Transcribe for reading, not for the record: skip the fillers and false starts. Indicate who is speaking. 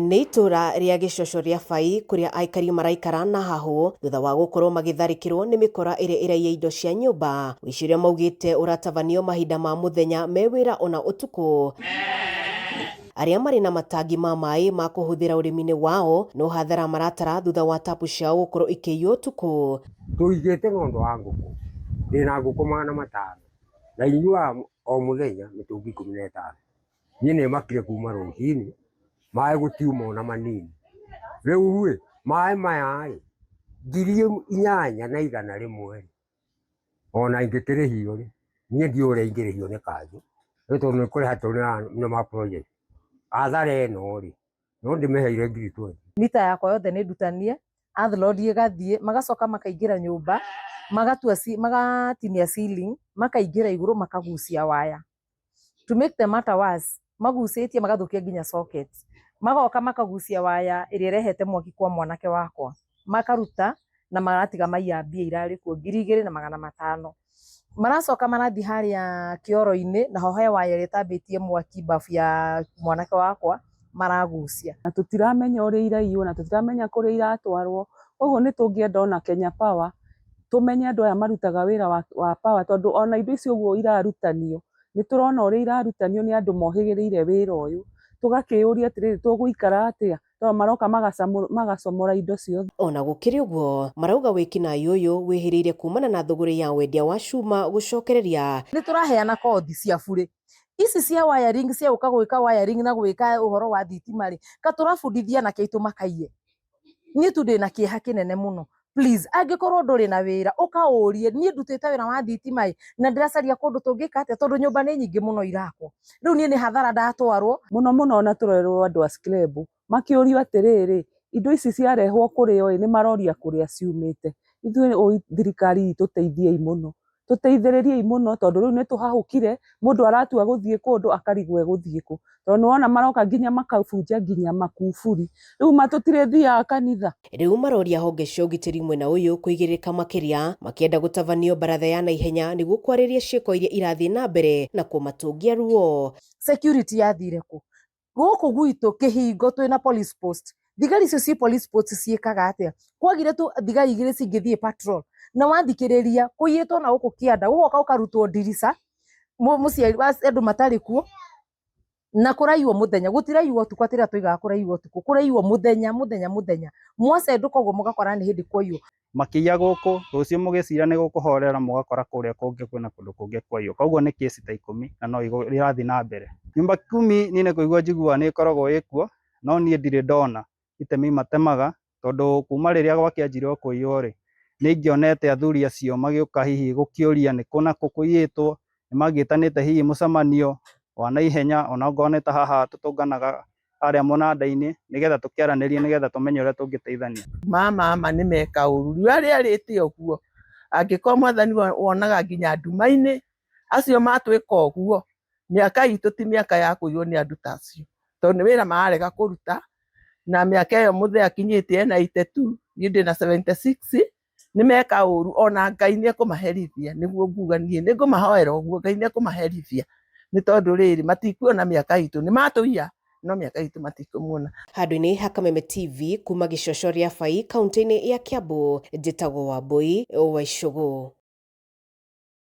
Speaker 1: Nĩ itũra rĩa Gĩcoco rĩa Bai kũrĩa aikari maraikara na hahũ thutha wa gũkorwo magĩtharĩkĩrwo nĩ mĩkora ĩrĩa ĩraiya indo cia nyũmba. Ũici ũrĩa maugĩte ũratabanio mahinda ma mũthenya me wĩra ona ũtukũ. Arĩa marĩ na matangi ma maĩ ma kũhũthĩra ũrĩmi-inĩ wao no hathara maratara thutha wa tapu ciao gũkorwo ikĩiywo ũtukũ.
Speaker 2: Tũigĩte na ũndũ wa ngũkũ, ndĩna ngũkũ 500 na inyuaga o mũthenya mĩtũngi 15. Niĩ nĩ makire kuma rũcinĩ, maĩ gũtiuma ona manini. Rĩu ĩ, maĩ maya ĩ, 8100 rĩ, ona ingĩkĩrĩhio rĩ, niĩ ndiũĩ ũrĩa ingĩrĩhio nĩ kanjũ, nĩ tondũ nĩ kũrĩha tũrĩhaga nĩ ma project. Hathara ĩno rĩ, no ndĩmĩheire 20,000.
Speaker 3: Mita yakwa yothe nĩ ndutanie, landlord ĩgathiĩ, magacoka makaingĩra nyũmba, magatua, magatinia ceiling, makaingĩra igũrũ makagucia waya. To make the matter worse, magucĩtie magathũkia nginya socket. Magoka makagucia waya ĩrĩa ĩrehete mwaki kwa mwanake wakwa. Makaruta na maratiga maiya mbia irarĩ kuo 2500. Maracoka marathiĩ harĩa kĩoro-inĩ naho he waya ĩrĩa ĩtambĩtie mwaki bafu ya mwanake wakwa maragucia.
Speaker 4: Na tũtiramenya ũrĩa iraiywo na tũtiramenya kũrĩa iratwarwo, koguo nĩ tũngĩenda ona Kenya Power tũmenye andũ aya marutaga wĩra wa power, tondũ ona indo icio ũguo irarutanio nĩ tũrona ũrĩa irarutanio nĩ andũ mohĩgĩrĩire wĩra ũyũ, tũgakĩyũria atĩrĩrĩ, tũgũikara atĩa tondũ maroka magacomora indo ciothe.
Speaker 1: Ona gũkĩrĩ ũguo, marauga wĩkinaĩ ũyũ wĩhĩrĩire kumana na thũgũrĩ ya wendia wa cuma gũcokereria.
Speaker 3: Nĩ tũraheana kothi cia burĩ ici cia wiring, cia gũka gwĩka wiring na gwĩka ũhoro wa thitima rĩ, ka tũrabundithia anake aitũ makaiye. Niĩ tu ndĩna kĩeha kĩnene mũno. Please, angĩkorwo ndũrĩ na wĩra, ũka ũrie, niĩ ndutĩte wĩra wa thitima ĩ, na ndĩracaria kũndũ tũngĩka atĩa, tondũ nyũmba nĩ nyingĩ mũno irakwo. Rĩu niĩ nĩ hathara ndatwarwo.
Speaker 4: Mũno mũno ona tũrerwo andũ a scrap makĩũrio atĩrĩrĩ, indo ici ciarehwo kũrĩ o ĩ, nĩ maroria kũrĩa ciumĩte. Ithuĩ thirikari tũteithiei mũno, tũteithĩrĩriei mũno, tondũ rĩu nĩ tũhahũkire, mũndũ aratua gũthiĩ kũndũ akarigwo egũthiĩ kũ, tondũ nĩ wona maroka nginya makabunja nginya makuburi, rĩu ma tũtirĩthiaga kanitha.
Speaker 1: Rĩu maroria honge cia ũgitĩri mwena ũyũ kũigĩrĩrĩka makĩria makĩenda gũtabanio baratha ya naihenya nĩguo kwarĩria ciĩko iria irathiĩ na mbere na kũmatũngia ruo.
Speaker 3: Security yathire kũ? Gũkũ gwitũ kĩhingo twĩna police post. Thigari icio ci police post ciĩkaga atĩa? Kwagire tu thigari igĩrĩ cingĩthiĩ patrol. Na wathikĩrĩria kũiyĩtwo na gũkũ kĩanda, gũgoka gũkarutwo ndirica, mũciari andũ matarĩ kuo, na kũraiywo mũthenya, gũtiraiywo ũtukũ atĩ rĩrĩa tũigaga kũraiywo ũtukũ, kũraiywo mũthenya mũthenya mũthenya. Mwacendũka ũguo mũgakora nĩ hĩndĩ kwaiywo.
Speaker 5: Makĩiya gũkũ, rũciũ mũgĩcira nĩ gũkũhorera mũgakora kũrĩa kũngĩ kwĩna kũndũ kũngĩ kwaiywo. Koguo nĩ kesi ta 10 na no irathiĩ na mbere. Nyumba kumi niĩ nĩ kũigua njiguaga nĩ ĩkoragwo ĩkuo, no niĩ ndirĩ ndona itemi matemaga, tondũ kuma rĩrĩa gwakĩanjirio kũiywo rĩ, nĩ ingĩonete athuri acio magĩũka hihi gũkĩũria nĩ kũ na kũ kũiyĩtwo, nĩ mangĩtanĩte hihi mũcemanio wa naihenya ona okorwo nĩ ta haha tũtũnganaga harĩa mũnanda-inĩ, nĩgetha tũkĩaranĩrie nĩgetha tũmenye ũrĩa tũngĩteithania.
Speaker 6: Mama nĩ meka ũru, riũa rĩarĩte ũguo, angĩkorwo mwathani wonaga nginya nduma-inĩ, acio matwĩka ũguo, mĩaka itũ ti mĩaka ya kũiywo nĩ andũ ta acio, tondũ nĩ wĩra mararega kũruta, na mĩaka ĩyo mũthee akinyĩtie ena 82, niĩ ndĩna 76, nĩ meka ũru ona Ngai nĩ ekũmaherithia, nĩguo nguga niĩ, nĩ ngũmahoera ũguo, Ngai nĩ ekũmaherithia, nĩ tondũ rĩrĩ, matikuona mĩaka itũ, nĩ matũiya, no mĩaka itũ matikũmuona.
Speaker 1: Handũ-inĩ ha Kameme TV kuma Gĩcoco rĩa Bai kaunti-inĩ ya Kiambu, njĩtagwo Wambui wa Icũgũ.